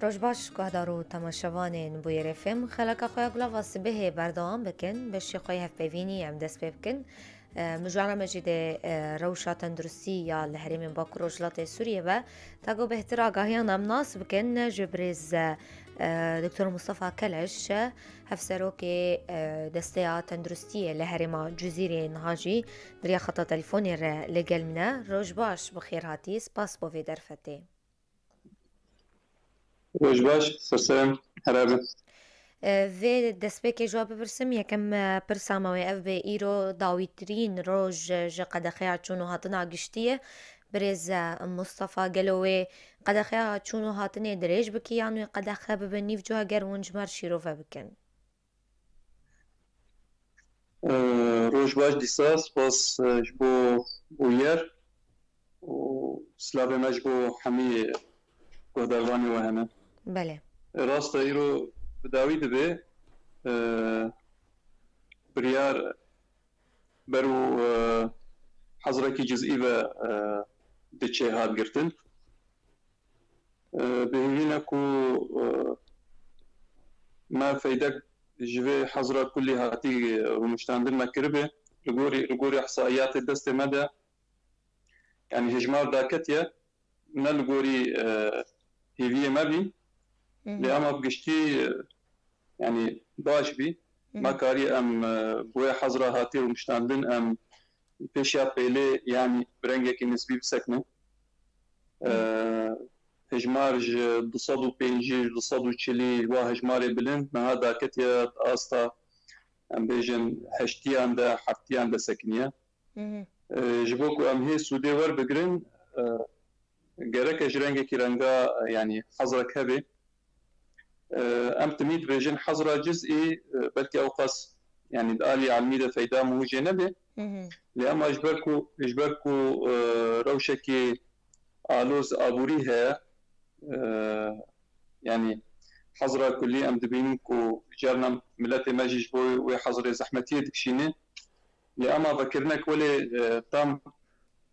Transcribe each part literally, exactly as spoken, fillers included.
Roj baş, guhdar û temaşevanên Bûyerê F M. Xeleka xwe ya Gulava Sibehê berdewam bikin. Beşê xwe yê hevpeyvînî em dest pê bikin. E, mijara me jî dê, e, rewşa tenduristî ya li herêmên Bakur Rojhilatê Sûriyê be. Ta ku bêhtir agahiyan em nas bikin, ji birêz, e, Doktor Mustafa Keleş, hevserokê, e, Desteya Tenduristiyê li herêma Cizîrê niha jî di riya xeta telefonê re li gel min e. Roj baş, bi xêr hatî, spas bo vê derfetê. Roj baş, serserem, here be. E, vê destpêkê ji we bipirsim, yekem, e, pirsa me wê ev be, îro dawîtirîn roj ji qedexeya çûn û hatina giştî ye. Birêz, e, Mustafa, gelo wê qedexeya çûn û hatinê dirêj bike yan wê qedexe bibe nîvco, heger hûn ji me re şîrove bikin? E, roj baş dîsa, spas, e, ji bo Bûyer û silavê me ji bo hemî guhdarvanê we hene. Belê. E, rast e, îro bi dawî dibe, e, biryar ber û, e, hezrekî cizî ve, e, diçe hat girtin. E, bi hêvî ne ku, e, me feydek ji vê hezra kulî hatî rûniştandin me kiribe. Li gorî, li gorî ihsaiyatê destê me de, yanî hejmar daketiye, ne li gorî, e, hêviyê me bî. Hı hı. Lê ama bi giştî, e, yanî baş bî. Hı hı. Me karî em, e, bi wê hezra hatî rûniştandin, em pêşiya pêlê, yanî bi rengekî nisbî bisekine. E, hejmar ji du sed û pêncî, ji du sed û çilî, wa hejmarê bilind, niha daketiye asta, em bêjin, heştiyan de, heftiyan de sekiniye. Hı hı. E, ji bo ku em hê sûdê werbigirin, e, gereke ji rengekî renga, e, yanî hezrek hebe. E, em timî dibêjin hezra cizî, e, belkî ew qas, yanî di alî elmî de feyda mû jê nebe. Hı hı. Lê ema ji ber ku, ji ber ku, e, rewşekî aloz aborî heye, e, yanî hezra kulî em dibînin ku carna miletê me jî ji bo wê hezrê zehmetiyê dikişîne. Lê ema vekirinek welê, e, tam,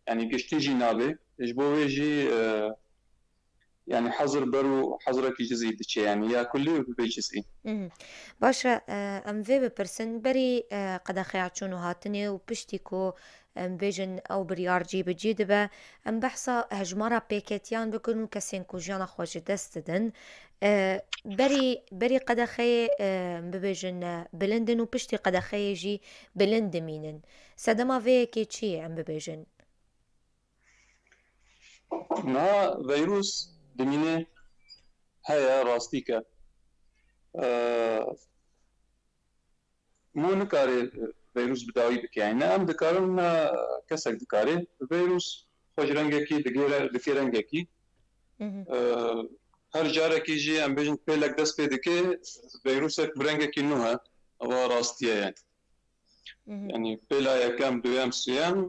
yanî giştî jî nabe. Ji bo wê jî, e, yanî hezir ber û hezirekî cizî diçe, yanî ya kulî û bê cizî. Mhm. Baş e, e, em vê bipirsin, berî, e, qedexeya çûn û hatinê û piştî ku, em bêjin, ew biryar cî bi cî dibe, em behsa hejmara pêketiyan bikin û kesên ku jiyana xwe ji dest didin. E, berî, berî qedexeyê, e, em bibêjin, e, bilind in û piştî qedexeyê jî bilind dimînin. Sedema vê yekê çi ye, em bibêjin? Niha veyrûs dimîne, heye, rastîk e. Eee, mû nikare veyrûs bi dawî bike. Yani ne em dikarin, ne kesek dikare. Veyrûs xwe ji rengekî digêre, dike rengekî. Hı hı. Eee, her carekî jî em bêjin pêlek dest pê dike, veyrûsek bi rengekî nû he. Eva rastiye yani. Mhm. Yanî pêla yekem, duyem, sêyem,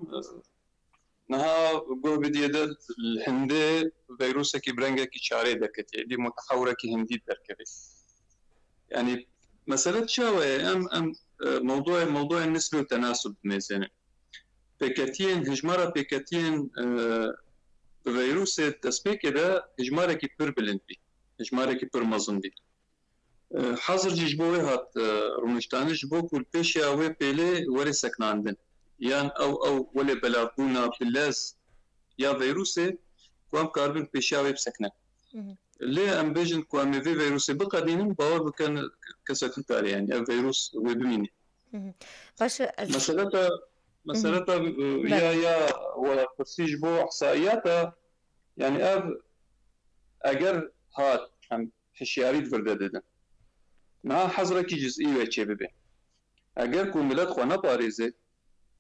niha guh bidiyê de li hindê veyrûsekî bi rengekî çarê derketiye, êdî mutehewrekî hindî derkeve. Yanî mesele çawa ye? Em, em, e, mewdûyê, mewdûyê nisbê û tenasub dimêzênin. Pêketiyên, hejmara pêketiyên, e, bi veyrûsê destpêkê de hejmarekî pir bilind bî, hejmarekî pir mezin bî. E, hezir jî ji bo wê hat, e, rûniştandin, ji bo ku li pêşiya wê pêlê were sekinandin. Yan ew, ew welê belavbûna bi lez ya veyrûsê ku em karibin pêşiya wê bisekinin. Hı hı. Lê em bêjin ku em ê vê veyrûsê biqedînin, bawer bikin kesek nikare, yani ev veyrûs wê bimîne. Hı hı. Baş e, ez Mesele te, Hı hı. mesele te, e, Belê. ya, ya we pirsî ji bo ihsaiyata, yani ev eger hat, em hişyarî di vir de didin. Niha hezrekî cizî wê çêbibe. Eger ku milet xwe neparêze,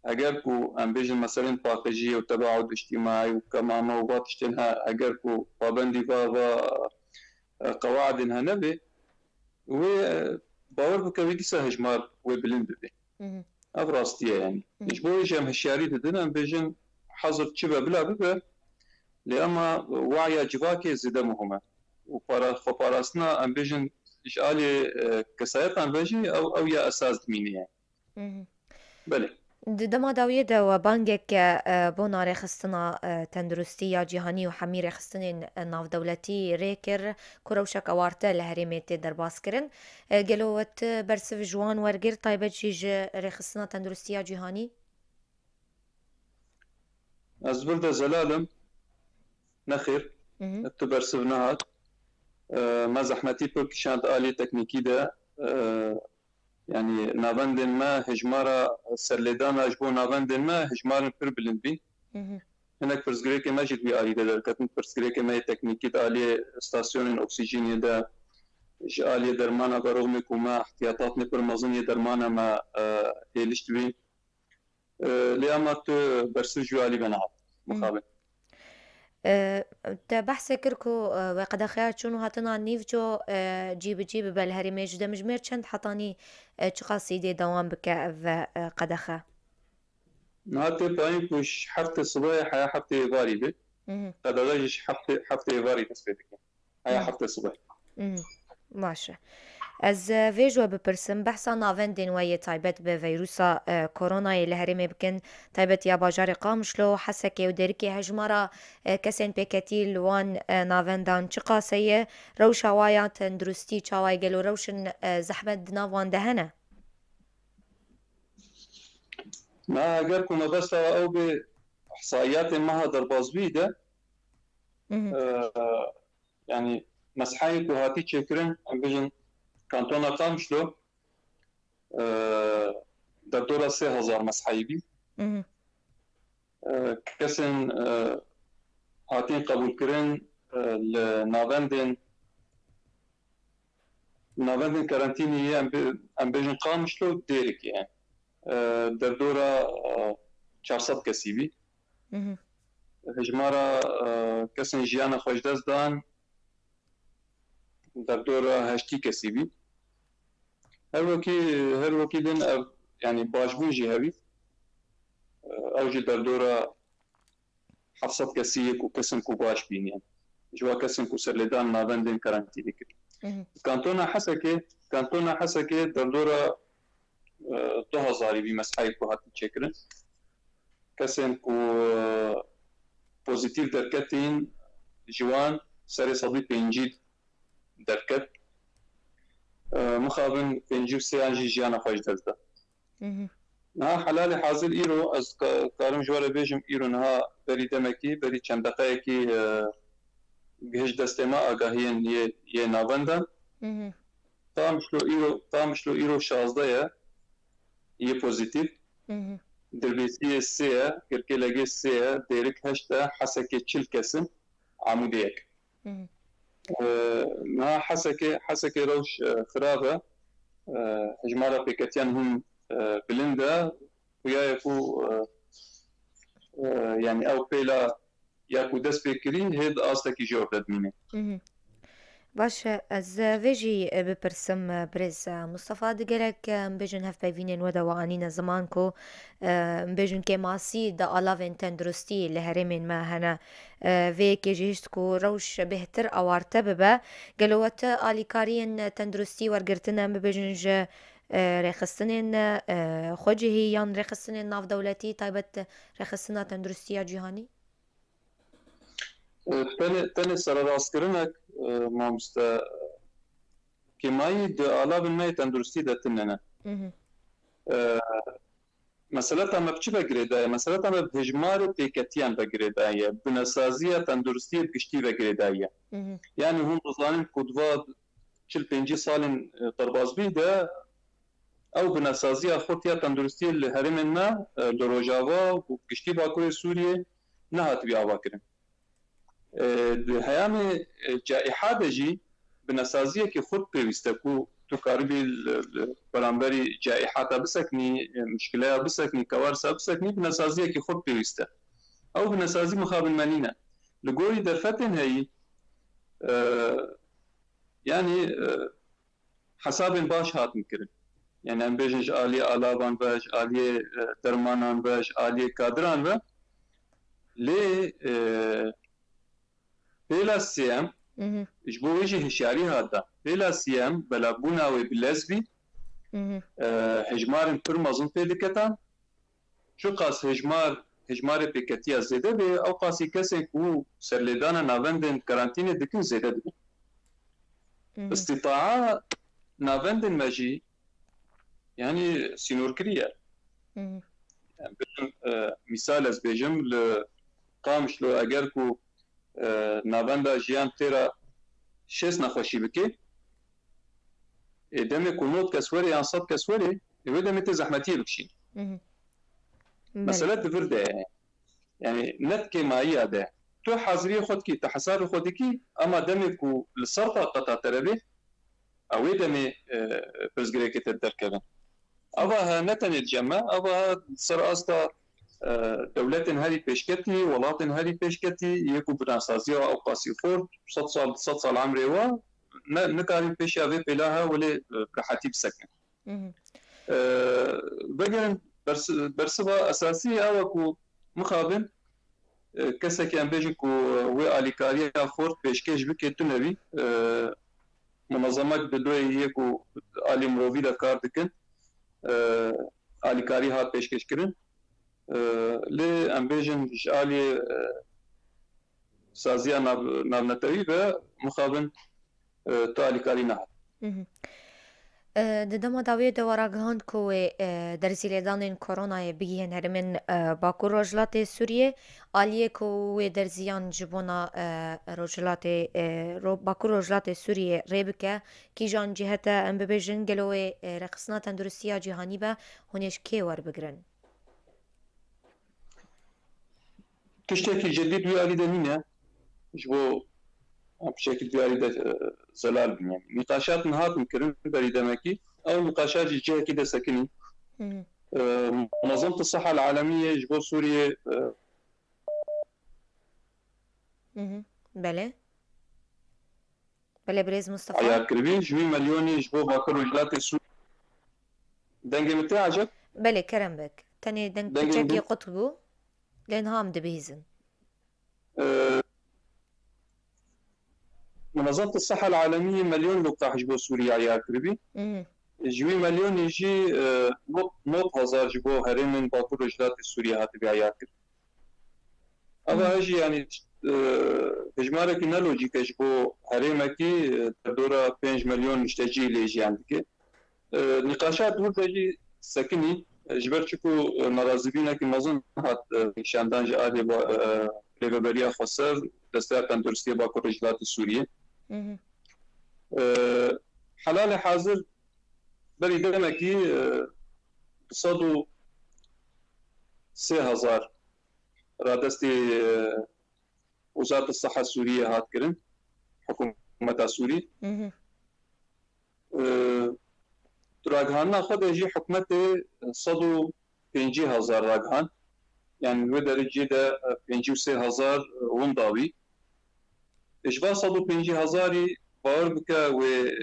eger ku em bêjin meselên paqijiyê û tebaud îctîmaî û kemame û va tiştên he, eger ku pabendî va, va, e, qewaidên he nebe, wê, e, bawer bike wê dîsa hejmar wê bilind bibe. Mhm. Ev rastiye yani. Mhm. Ji bo wê jî em hişyarî didin, em bêjin hezir çi be bila bibe, lê ema waya civakê zêde muhim e. Û para-, xweparastina, em bêjin, ji alî, e, kesayetan ve jî ew, ew ya esas dimîne yani. Mhm. Belê. Di dema dawiyê de we bangeke, e, bona rêxistina, e, tenduristî ya cîhanî û hemî rêxistinên, e, navdewletî rê kir ku rewşeke warte li herêmê tê derbas kirin. E, gelo we tu bersiv ji wan wergirt, taybet jî ji rêxistina tenduristî ya cîhanî? Ez vir de zelal im. Nexêr, Mhm. tu bersiv nehat. E, me zehmetî pir kişand aliyê teknîkî de. E, yanî navendên me hejmara serlêdana ji bo navendên me hejmarin pir bilind bîn. Mhm. Hinek pirsgirêkê me jî di wî alî de derketin. Pirsgirêkê me yê teknîkî di aliyê stasyonên oksîjînê de, ji aliyê dermana veroxmê ku me ihtiyatatnê pir mezin yê dermana me, e, hêliş dibîn. E, lê ema tu bersiv ji wî alî ve nehat, Hmm. mixabin. E, te behsê kir ku, e, we qedexeya çûn û hatina nîvco, e, cî bi cî bibe li herêmê. Ji demjimêr çend hetanî, e, çiqas îdê dewam bike ev, e, qedexe? Niha tê payîn ku ji heftê sibehê heya heftê êvarî be. Mhm. Qedexe jî ji heftê, heftê êvarî dest pê dike. Heya Mhm. heftê sibehê. Mhm. Baş e. Ez, e, vê ji we bipirsim, behsa navendên we yê taybet bi veyrusa, e, koronayê li herêmê bikin, taybetiya bajarê Qamişlo, Hesekê û Dêrikê hejmara, e, kesên pêketî li wan, e, navendan çiqas heye? Rewşa wa ya tenduristî çawa ye? Gelo rewşin, e, zehmet di nav wan de hene? Na, eger ku mebesta ew bê ihsaiyatên meha derbasbûyî de, Mhm. e, yanî mezheyê ku hatî çêkirin, em bêjin kantona Qamişlo, e, derdora sê hezar mezheyî bî. Mhm. E, kesên, e, hatîn qebûlkirin, e, li navendên, navendên karantînî yê em bê-, em bêjin Qamişlo û Dêrikê, e, derdora, e, çar sed kesî bî. Mhm. Hejmara, e, kesên jiyana xwe ji dest dan derdora heştî kesî bî. Her wekî, her wekî din ev, yanî başbûn jî hebî. E, ew jî derdora heft sed kesî yê ku kesên ku baş bîn, yanî ji wa kesên ku serlêdan navendên karantînê kirin. Mhm. Kantona Hesekê, kantona Hesekê derdora, e, du hezarî bî mezheyê ku hatî çêkirin. Kesên ku, e, pozîtîf derketîn, ji wan serê sedî pêncî derket. E, mixabin pêncî û sê yan jî jiyana xwe ji dest da. Mhm. Niha helalê hazir îro, ez ka-, karim ji we re bêjim, îro niha berî demekî, berî çend deqeyekî, e, gihişt destê me agahiyên yê, yê navendan. Mhm. Qamişlo îro, Qamişlo îro şazdeh ye, yê pozîtîf. Mhm. Dirbêsiyê sê ye, Girkêlegê sê ye, Dêrik heşt e, Hesekê çil kes in, Amûdê yek. Mhm. E, niha Hesekê, Hesekê rewş, e, xirab e. E, hejmara pêketiyan hûn, e, bilind e. Xuya ye ku, e, e, yanî ew pêla ya ku dest pê kirî hê di astekî jor de dimîne. Mhm. Baş e, ez vê jî, e, bipirsim, e, birêz, e, Mustafa, di gelek, e, em bêjin hevpeyvînên we de we anîne ziman ku, e, em bêjin kêmasî di alavên tenduristî li herêmên me hene. E, vê yekê jî hişt ku rewş bêhtir awarte bibe. Gelo we tu alîkariyên tenduristî wergirtine, em bibêjin ji, e, rêxistinên, e, xwecihî yan rêxistinên navdewletî, taybet rêxistina tenduristî ya cîhanî? E, tenê, tenê sererastkirinek, e, mamoste, kêmayî di alavên me yê tenduristî de tune ne. Mhm. E, meseleta me bi çi ve girêdaye? Meseleta me bi hejmarê pêketiyan ve girêdaye. Binesaziya tenduristiyê bi giştî ve girêdaye. Mhm. Yanî hûn dizanin ku di va çil pêncî salên, e, derbasbûyî de ew binesaziya xurt ya tenduristiyê li herêmên me, e, li Rojava û giştî Bakurê Sûriyê nehatibî avakirin. E, di heyamê, e, caîha de jî binesaziyekî xurt pêwîst e ku tu karibî li, li beramberî caîhata biseknî, e, muşkileya biseknî, kewarsa biseknî, binesaziyekî xurt pêwîst e. Ew binesazî mixabin me nîne. Li gorî derfetên heyî, e, yanî, e, hesabên baş hatin kirin. Yani em bêjin ji aliyê alavan ve, ji aliyê, e, dermanan ve, ji aliyê kadiran ve. Lê, e, pêla sêyem, Mhm. ji bo wê jî hişyarî hat da. Pêla sêyem, belabûna wê bi lez bî, Mhm. e, hejmarên pir mezin pê diketan. çiqas hejmar, hejmarê pêketiya zêde bê, ew qasî kesên ku serlêdana navendên karantînê dikin zêde dibin. Mhm. Îstîtaa navendên me jî, yanî sînorkirî ye. Mhm. Yani, bêjim, e, mîsal ez bêjim, li Qamişlo eger ku, e, navenda jiyan têra şêst nexweşî bike, ê demê ku nod kes were yan sed kes were, ê wê demê tê zehmetiyê bikişîn. Mhm. Belê. Mesele di vir de ye. Yani ne di kêmayiya de. Tu haziriyê xwe dikî, tu hesabê xwe dikî, ema demê ku li ser taqeta te re bê, ew ê demê, e, pirsgirêkê te derkevin. Ava he ne tenê di cem me, ava he ser asta, e, dewletên herî pêşketî, welatên herî pêşketî, yê ku binasaziya ew qasî xurt, sed sal, sed sal emrê wa, ne, nikarî pêşiya vê pêla he welê, e, bi rehetî bisekin. Mhm. E, vegerin bers-, bersiva esasî ew e ku mixabin, e, kesekî em bêjin ku wê alîkariya xurt pêşkêş bike tune bî. E, munezemek di doyê yê ku alî mirovî de kar dikin, e, alîkarî hat pêşkêşkirin. E, lê em bêjin ji alî, e, saziya nav-, navnetewî ve mixabin, e, tu alîkarî nehat. Mhm. E, di dema dawiyê de we ragihand ku wê, e, derzîlêdanên koronayê bigihên herêmên, e, Bakur Rojhilatê Sûriyê, aliyê ku wê derziyan ji bona, e, Rojhilatê, e, Ro-, Bakur Rojhilatê Sûriyê rê bike, kîjan cihete em bibêjin, gelo wê, e, rêxistina tenduristiya cîhanî be, hûn ê ji kê werbigirin? Tiştekî cedî di wî alî de nîne. Ji bo em piçekî di wî alî de, e, zelal bin. Yani, nîqaşat min hatin kirin berî demekî. Ew nîqaşat jî cihekî de sekinî. Hı hı. E, Munezemeta Siha Alemiyê ji bo Sûriyê, e, Hı hı. Belê. Belê, birêz Mustafa. Eyar kiribî, ji wî milyonî ji bo Bakur Rojhilatê Sûriyê. Dengê min tê ecêb? Belê, kerem bik. Tenê deng Dengê piçekî min qut bû. Lê niha em dibihîzin. Ee, Munezemeta Siha Alemiyê milyon liqah ji bo Sûriyê eyar kiribî. Mhm. Ji wî milyonî jî, e, nod, nod hezar ji bo herêmên Bakur Rojhilatê Sûriyê hatibî eyar kirin. Ava Hmm. he jî, yanî, e, hejmarekî ne lojîk e ji bo herêmekî, e, derdora pênc milyon niştecî lê jiyan dike. E, nîqaşa dûr de jî sekinî, e, ji ber çiku, e, nerazîbînekî mezin hat, e, nîşandan ji alî ba-, e, Rêveberiya Xweser, Desteya Tenduristiyê Bakur Rojhilatê Sûriyê. Mhm. E, Helalê hazir berî demekî, e, du sed û sê hezar radestê, e, Wezareta Siha Sûriyê hat kirin, hikûmeta Sûrî. Mhm. E, di ragihandina xwe de jî hikûmetê sed û pêncî hezar ragihand. Yani li wê derê cihê de, e, pêncî û sê hezar, e, winda bî. Ji van sed û pêncî hezarî bawer bike wê,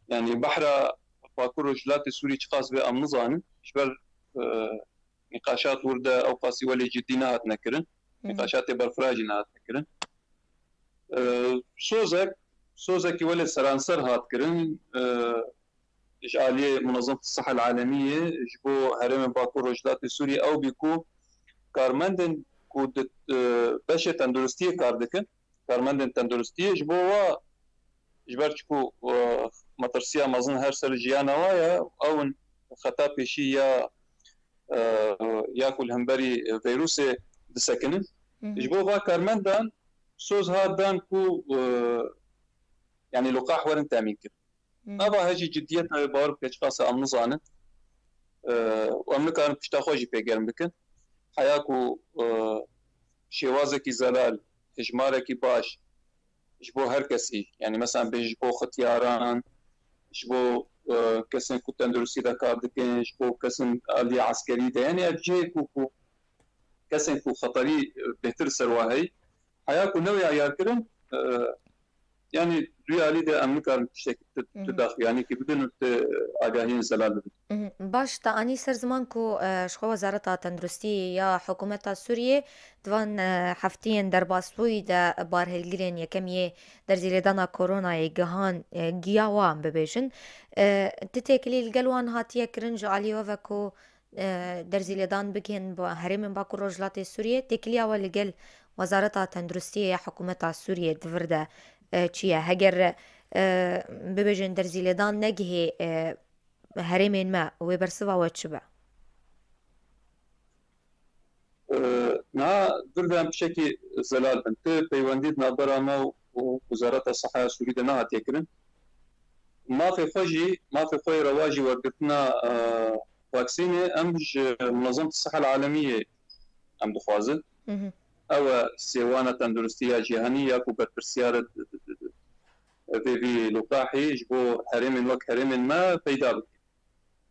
yani, behra Bakur Rojhilatê Sûrî çiqas bê em nizanin. Ji ber, e, nîqaşat wir de ew qasî welê cidî nehatine kirin. Hı hı. Nîqaşatê berfireh jî nehatine kirin. E, sozek, sozekî welê seranser hat kirin. E, ji aliyê Munezemeta Siha Alemiyê ji bo herêmên Bakur Rojhilatê Sûriyê ew bî ku karmendên ku di, e, beşê tenduristiyê kar dikin, karmendên tenduristiyê ji bo wa, ji ber çiku, e, metirsiya mezin her ser jiyana wa ye, ew in xeta pêşî ya, e, ya ku li hemberî vîrusê disekinin. Hı hı. Ji bo va karmendan soz hat dan ku, e, yani, liqah werin temîn kirin. Hı. Ava he jî ciddiyeta wê bawer bike çiqas e em nizanin. E, û em nikarin pişta xwe jî pê germ bikin. Heya ku, e, şêwazekî zelal, hejmarekî baş ji bo her kesî, yani, mesela, bê ji bo xitiyaran, ji bo, e, kesên ku tenduristî de kar dikin, ji bo kesên aliyê eskerî de, yani, ev cihê ku, ku kesên ku xeterî, e, bêhtir ser wa heyî, heya ku newê eyar kirin, e, yani, duyê alî de em nikarin tiştekî tu, Hı tu hı. daxuyanîkî bidin û tu agahiyên zelal bidin. Mhm. Baş, te anî ser ziman ku, e, ji xwe Wezareta Tenduristî ya Hikûmeta Sûriyê di van, e, heftiyên derbasbûyî de barhilgirên yekem yê derzîlêdana koronayê gihan, e, giya wan bibêjin. E, ti têkilî li gel wan hatiye kirin ji alî we ve ku e, derzîlêdan bikin bo herêmên Bakur Rojhilatê Sûriyê, têkiliya we li gel Wezareta Tenduristiyê ya Hikûmeta Sûriyê di vir de, e, çi ye? Heger, e, bibêjin derzîlêdan negihê, e, herêmên me, wê bersiva we çi be? E, niha vir de em tiştekî zelal bin. Tu peywendî di navbera me û, û Wezareta Sihaya Sûrî de nehatiye kirin. Mafê xwe jî, mafê xwe yê rewa jî wergirtina, e, vaksînê em ji Munezemeta Sihel Alemiyê em dixwazin. Mhm. Ew e sêwana tenduristî ya cîhanî ya ku berpirsiyar e vê vî lûqahî ji bo herêmên wek herêmên me peyda bike.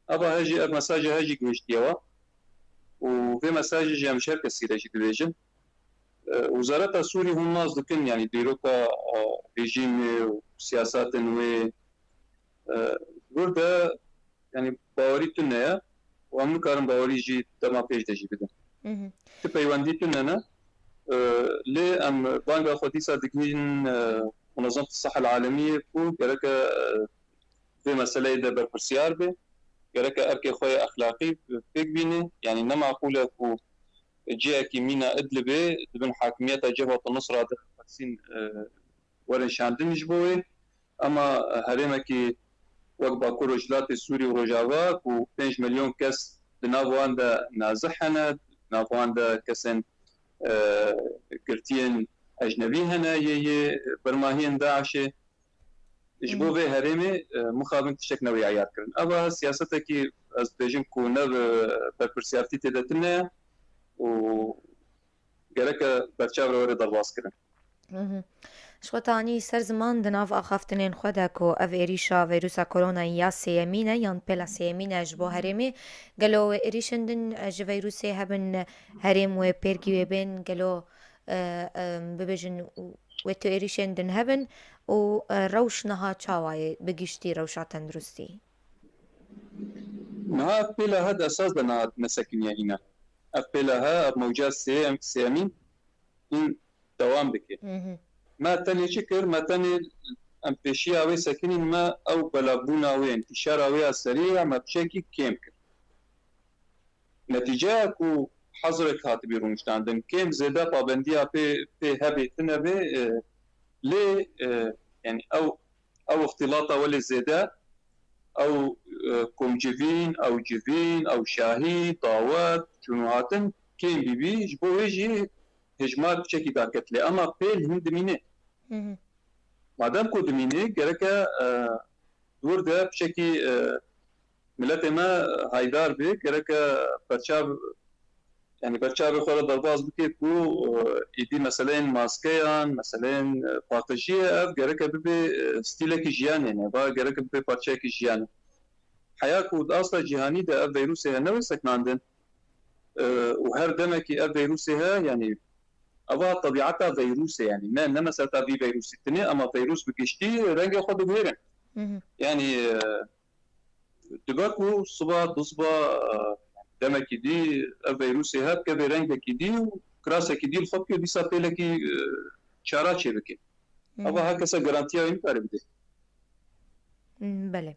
Eva he jî, ev mesaja he jî gihiştiye we û vê mesajê jî em ji her kesî re jî dibêjin. E, Wezareta Sûrî hûn nas dikin, yanî dîroka, e, rejîmê û siyasatên wê, e, vir de, yanî bawerî tune ye û em nikarin bawerî jî dema pêş de jî bidin. Mhm. Ti peywendî tune ne. E, lê em banga xwe dîsa digihîn, e, Munezemeta Sihel Alemiyê ku gereke, e, vê meseleyê de berpirsiyar be. Gereke erkê xwe yê exlaqî pêk bîne. Yanî ne maqûl e ku cihekî mîna Idlibê di bin hakimiyeta Cebhet Nusra de vaksîn, e, werin şandin ji bo wê. Ema herêmekî wek Bakur Rojhilatê Sûrî û Rojava ku pênc milyon kes di nav wan de nazih hene, di nav wan de kesên, e, girtiyên ecnebî hene yê, yê bermahiyên DAIŞê. Ji bo vê herêmê, e, mixabin tiştek newê eyar kirin. Eva siyasetekî ez dibêjim ku ne bi berpirsiyartî tê de tune ye û gereke berçav re were derbas kirin. Mhm. Ji xwe tanî ser ziman di nav axaftinên xwe de ku ev êrîşa vîrusa koronayê ya sêyemîn e yan pêla sêyemîn e ji bo herêmê, gelo wê êrîşên din, e, ji vîrusê hebin, herêm wê pêrgî wê bên, gelo, e, e, bibêjin wê tu êrîşên din hebin û, e, rewş niha çawa ye bi giştî rewşa tenduristî? Niha pêla he di esas de nehat nesekiniye înan. Ev pêla he, ev mewca sêyem-, sêyemîn hîn dewam dike. Mhm. Me tenê çi kir? Me tenê em pêşiya wê sekinîn, me ew belabûna wê, întîşara wê ya serî ya me piçekî kêm kir. Netîceya ku hezirek hatibî rûniştandin, kêm zêde pabendiya pê, pê hebê tune bê, e, lê, e, yanî ew, ew îxtîlata welê zêde, ew, e, komcivîn, ew civîn, ew şahî, dawet, çûn û hatin kêm bîbî, ji bo wê jî hejmar piçekî daket lê. Ema pêl hîn dimîne. Mhm. Madem ku dimîne, gereke, e, dûr de piçekî, e, miletê me haydar be, gereke berçav, yanî berçavê xwe re derbas bike ku, e, êdî meseleyên maskeyan, meseleyên, e, paqijiyê ev gereke bibe, e, stîlekî jiyanê ne, va gereke bibe parçeyekî jiyanê. Heya ku di asta cîhanî de ev vîrusê hene wê sekinandin, e, û her demekî ev vîrusê heye, yanî eva tebîeta vîrusê, yanî ne, ne meseleta vî vîrusî tinê, ema vîrus bi giştî rengê xwe diguhêrin. Mhm. Yanî, e, dibe ku siba, duzba, e, demekî dî ev vîrusê hebe, kevê rengekî dî û kirasekî dî li xwe bike, dîsa pêlekî, e, çara çêbike. Mhm. Eva her kese garantiya wê nikare bide. Mm, belê.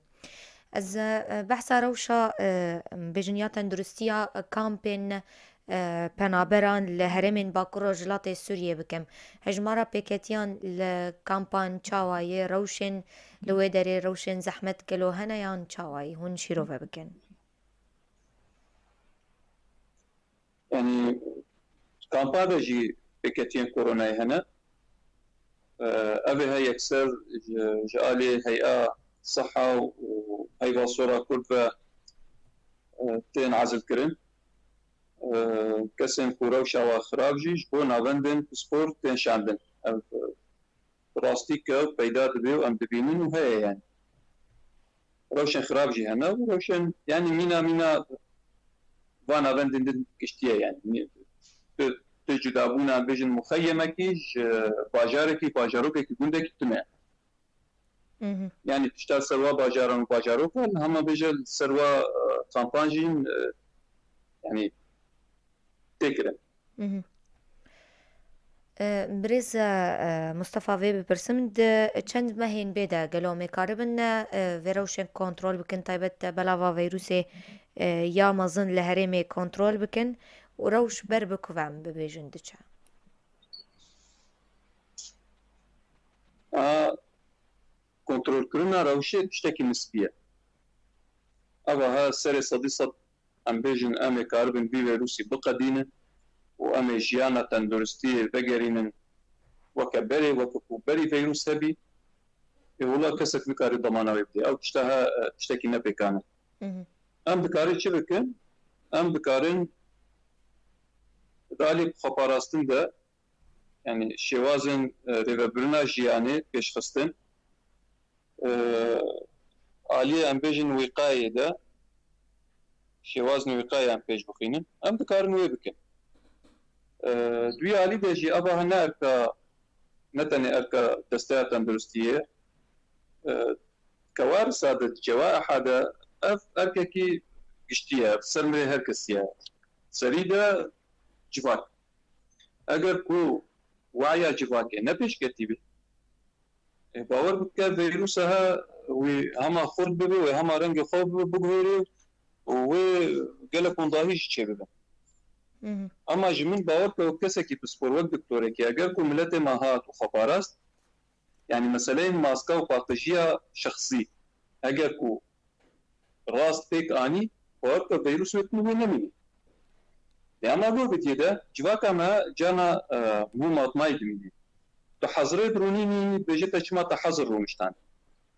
Ez, e, behsa rewşa, e, bêjin ya tenduristiya, e, kampên, e, penaberan li herêmên Bakur Rojhilatê Sûriyê bikim. Hejmara pêketiyan li kampan çawa ye? Rewşên li wê derê, rewşên zehmet gelo hene yan çawa ye? Hûn şîrove bikin. Yanî kampa de jî pêketiyên koronayê hene. Ev ê he yekser ji, ji alî Heya Siha û Heyva Sora Kurd ve, e, tên ezilkirin. E, kesên ku rewşa wan xirab jî ji bo navendên pispor tên şandin. Ev, e, bi rastî ke peyda dibe û em dibînin û heye yani. Rewşên xirab jî hene û rewşên, yani mîna mîna van navendên din giştiye yani. Tu, tu cudabûna bêjin muxeyemekî ji bajarekî, bajarokekî, gundekî tune. Mhm. Yani tişta ser wa bajaran û bajarokan, hema bêje li ser wa, e, kampan jî, e, yani tê kirin. Mhm. E, birêz, e, Mustafa, vê bipirsim, di çend mehên bê de gelo em ê karibin, e, vê rewşên kontrol bikin, taybet belava vîrusê e, ya mezin li herêmê kontrol bikin û rewş ber bi ku ve em bibêjin diçe? A, kontrolkirina rewşê tiştekî nisbî ye. Eva ha serê sedî sed em bêjin em ê karibin vî vîrusî biqedînin û em ê jiyana tenduristiyê vegerînin weke berê, weke ku berî vîrus hebî. Ê wila kesek nikarî demana wê bidê. Ew tişta ha, e, tiştekî nepêkan e. Mhm. Em dikarin çi bikin? Em dikarin di alî xweparastin de, yanî şêwazên, e, rêvebirina jiyanê pêşxistin, e, aliyê em bêjin wîqayê de, şêwazên wîqayê em pêş bixînin, em dikarin wê bikin. E, Duyê alî de jî eva ne erka, ne tenê erka Desteya Tenduristiyê, e, kewarisa de, cewaiha de ev erkekî giştî ye, ser mirê her kesî ye. Serî de civak. Eger ku waya civakê ne pêşketî bî, e, bawer bike vîrusa he wî hema xurt bibe, wê hema rengê xwe bibe, biguhêrê û wê gelek windahî jî çêbibe. Mhm. Ama ji min bawer ke wek kesekî pispor, wek doktorekî, eger ku miletê me hat û xwe parast, yanî meseleyên maska û paqijiya şexsî, eger ku rast pêk anî, bawer ke vîrus wê tune wê nemînî. Lê ema go vidiyê de civaka me cana, e, mû matmayî dimînî. Tu hezirê dirûnînî, dibêje te çima te hezir rûniştan.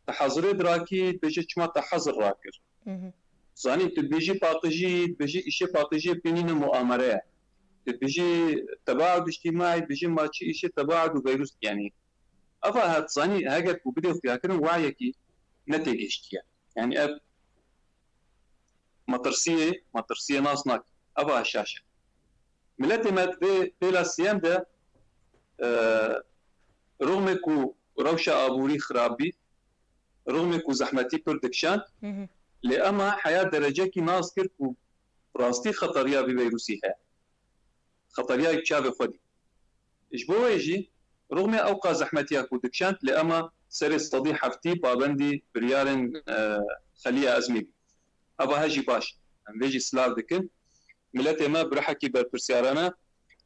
Tu hezirê dirakî, dibêje çima te hezir rakir. Mhm. Zanî, tu dibêjî paqijî, dibêjî îşê paqijiyê pênîne muamere ye. Tu dibêjî tebaud îctîmaî, dibêjî ma çi îşê tebaud û vîrus, yanî. Eva hat zanî, heger ku bidê xuyakirin wayekî netêgihiştiye. Yanî ev metirsiyê, metirsiyê nas nake. Eva şaş e. Miletê me di vê pêla siyem de, e, rûxmê ku rewşa aborî xirab bî, rûxmê ku zehmetî pir dikişand, Mhm. lê ema heya derecekî nas kir ku rastî xeteriya vî vîrusî heye. Xeteriya çavê xwe dî. Ji bo wê jî rûxmê ewqa zehmetiya ku dikişand, lê ema serê sedî heftî pabendî biryarên, e, xeliya ezmî bî. Eva he jî baş. Em vê jî silav dikin. Miletê me bi rihekî berpirsyarane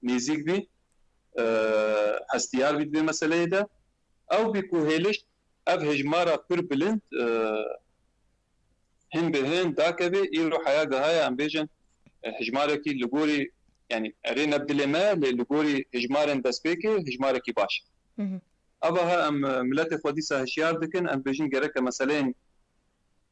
nêzîk bî, e, hestiyar bî di vê meseleyê de. Ew bî ku hêlişt ev hejmara pir bilind, e, hin bi hin dakeve, îro heya gihaye em bêjin, e, hejmarekî li gorî, yanî erê ne bi dilê me, lê li gorî hejmarên destpêkê hejmarekî baş. Mhm. Ava he em, e, miletê xwe dîsa hişyar dikin, em bêjin gereke meseleyên,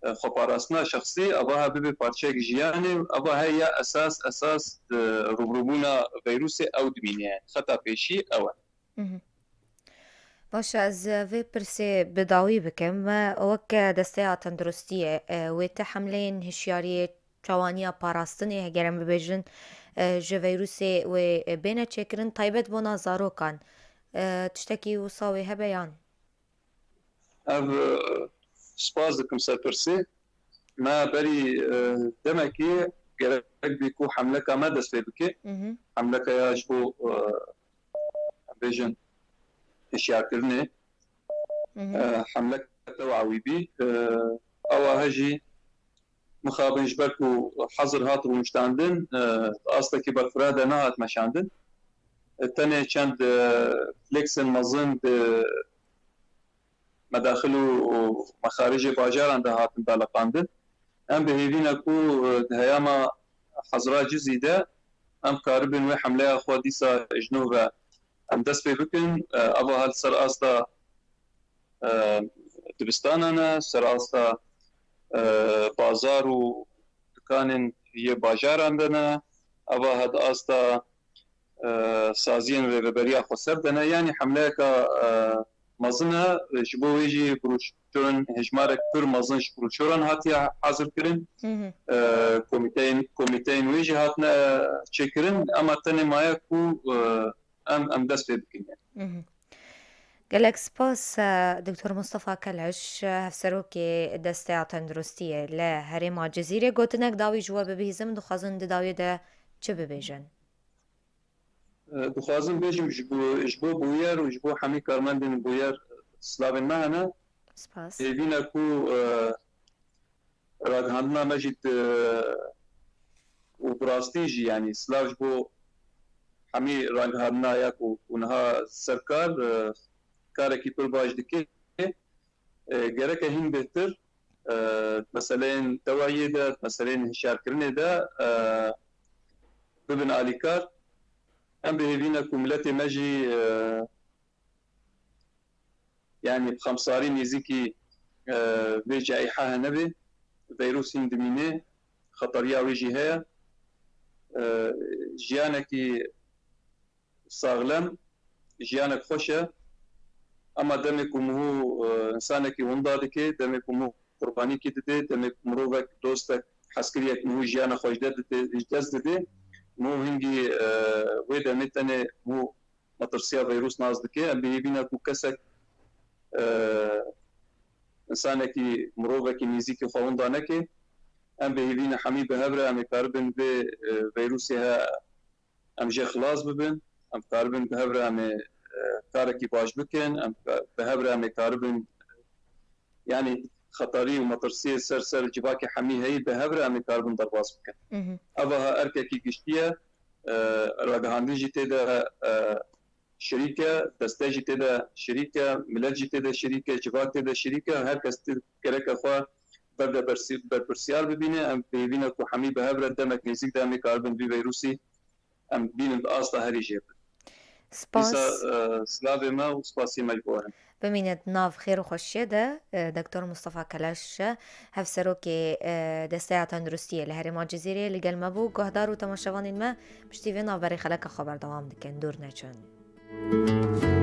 e, xweparastina şexsî, ava he bibe parçeyek jiyanê, ava he ya esas, esas, e, rûbirûbûna vîrusê ew dimîne, xeta pêşî ew e. Mhm. Baş e, ez vê pirsê bi dawî bikim. E, wek Desteya Tenduristiyê, e, wê ti hemleyên hişyariyê, çawaniya parastinê, heger em bibêjin, e, ji vîrusê wê, e, bêne çêkirin, taybet bona zarokan. E, tiştekî wisa wê hebe yan? Ev, e, spas dikim ser pirsê. Me berî, e, demekê gerek bî ku hemleka me dest pê bike. Mhm. Hemleka ya ji bo, e, em bêjin hişyarkirinê. Mhm. E, hemleka tewawî bî. E, ewa he jî mixabin ji ber ku hezir hat rûniştandin, e, di astekî berfireh de nehat meşandin. E, tenê çend, e, flêksên mezin di medaxil û, û mexaricê bajaran de hatin daleqandin. Em bi hêvî ne ku, e, di heyama hezra cizî de em karibin wê hemleya xwe dîsa ji nû ve em dest pê bikin. E, eva ha li ser asta, e, dibistanan e, ser asta, e, bazar û dikanên yê bajaran de ne. Eva ha di asta e, saziyên rêveberiya xweser de ne. Yanî hemleyeka, e, mezin e. Ji bo wê jî broşûrên, hejmarek pir mezin ji broşûran hatiye hazir kirin. Hı hı. E, komîteyên, komîteyên wê jî hatine çêkirin. Ema tenê maye ku, e, em, em dest pê bikin. Hı hı. Gelek spas, e, Doktor Mustafa Keleş, e, Hevserokê Desteya Tenduristiyê li Herêma Cizîrê. Gotinek dawî ji we bibihîzim, dixwazin di dawiyê de çi bibêjin? E, dixwazim bêjim ji bo, ji bo bûyer û ji bo hemî karmendên bûyer silavên me hene. Spas. Hêvî ne ku, e, Ragihandina me jî di, û bi rastî jî, yanî silav ji bo hemî ragihandina ya ku, ku niha ser kar, e, karekî pir baş dike. E, gereke hîn bêhtir, e, meseleyên dewayiyê de, meseleyên hişyarkirinê de, e, bibin alîkar. Em bi hêvî ne ku miletê me jî, e, yanî bi xemsarî nêzîkî, e, vê cayîha hene be. Veyrûs hîn dimîne, xeteriya wê jî heye. E, jiyanekî saxlem, jiyanek xweş e. Ema demê ku mihû, e, insanekî winda dike, demê ku mihû qurbanîkî dide, demê ku mirovek, dostek, hezkiriyek mihû jiyana xwe ji de dide, ji dest dide, mihû hingî, e, wê demê tenê mihû metirsiya veyrûs nas dike. Em bi hêvî ne ku kesek, e, insanekî, mirovekî nêzîkî xwe winda neke. Em bi hêvî ne hemî bi hev re em ê karibin vê, e, veyrûsê he em jê xilas bibin. Em karibin bi hev re em ê, e, karekî baş bikin. Em ka-, bi hev re em ê karibin, yanî xeterî û metirsiyê ser ser civakê hemî heyî bi hev re em ê karibin derbas bikin. Mhm. Eva ha erkekî giştî ye, e, ragihandin jî tê de, e, şirîk e, deste jî tê de şirîk e, milet jî tê de şirîk e, civak tê de şirîk e, her kes tê gereke xwe berde bersi-, berpirsiyar bibîne. Em bi hêvî ne ku hemî bi hev re demek nêzîk de em ê karibin vî veyrûsî em bînin di asta herî jê bin. Dîsa, Spas. e, silavê me û spasiyê me ji bo herin. Bimîne di nav xêr û xweşiyê de, e, Doktor Mustafa Keleş, Hevserokê, e, Desteya Tenduristiyê li Herêma Cizîrê li gel me bû. Guhdar û temaşevanên me, piştî vê navberê xeleka xwe berdewam dikin. Dûr neçin.